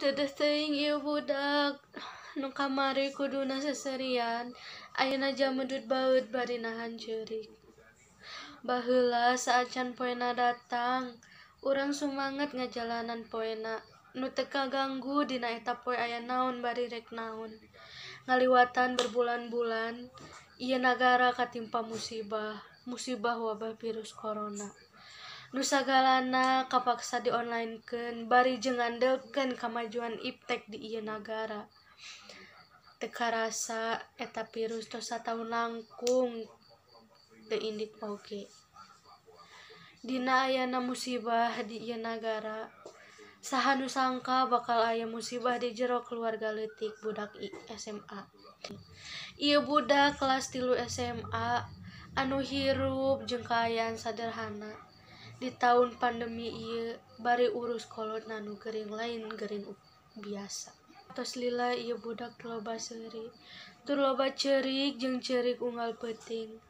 Duh, teuing ieu budak nu kamari kuduna seserian, ayeuna jamedud baeud bari nahan ceurik. Baheula saacan poena datang, urang sumanget ngajalanan poena nu teu kaganggu dina eta poe aya naon bari rek naon. Ngaliwatan berbulan-bulan, ieu nagara katimpa musibah, musibah wabah virus corona. Nu sagalana kapaksa dionlinekeun bari jeung ngandelkeun kamajuan iptek di ieu nagara. Teu karasa eta virus tos sataun langkung teu indik oge. Dina ayana musibah di ieu nagara, saha nu sangka bakal aya musibah di jero keluarga leutik budak SMA. Ieu budak kelas 3 SMA anu hirup jeung kaayaan sederhana di taun pandemi ieu bari urus kolotna nu gering lain gering biasa. Tos lila ieu budak teu loba seuri, tur loba ceurik jeung ceurik unggal peuting.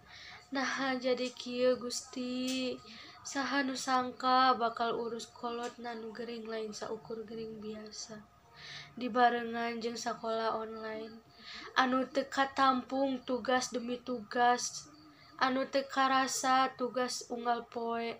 Naha jadi kieu Gusti? Saha nu sangka bakal urus kolotna nu gering lain saukur gering biasa. Dibarengan jeung sakola online anu teu katampung tugas demi tugas, anu teu karasa tugas unggal poe,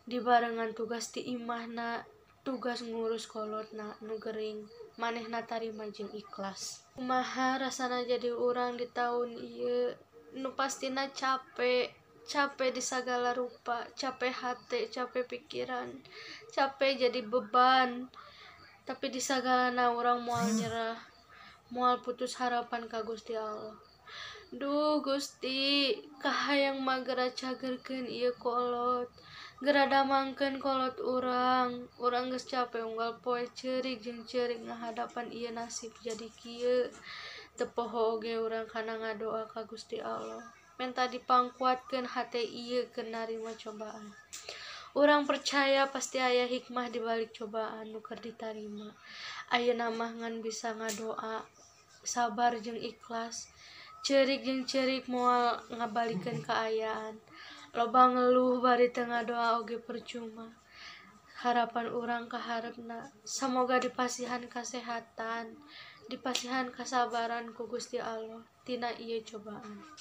dibarengan tugas ti imahna, tugas ngurus kolotna nu gering, manehna tarima jeung ikhlas. Kumaha rasana jadi urang di taun ieu nu pastina cape, cape di sagala rupa, cape hate, cape pikiran, cape jadi beban. Tapi di sagalana urang moal nyerah, moal putus harapan ka Gusti Allah. Duh Gusti, kahayang mah geura cagerkeun ieu kolot, geura damangkeun kolot urang. Urang geus cape unggal poe ceurik jeung ceurik ngahadapan ieu nasib jadi kieu. Teu poho oge urang kana ngadoa ka Gusti Allah, menta dipangkuatkeun hate ieu keur narima cobaan. Urang percaya pasti aya hikmah di balik cobaan nu keur ditarima. Ayeuna mah ngan bisa ngadoa, sabar jeung ikhlas. Ceurik jeung ceurik moal ngabalikeun kaayaan. Loba ngeluh bari teu ngadoa oge percuma. Harapan urang ka hareupna, samoga dipasihan kasehatan, dipasihan kasabaran ku Gusti Allah tina ieu cobaan.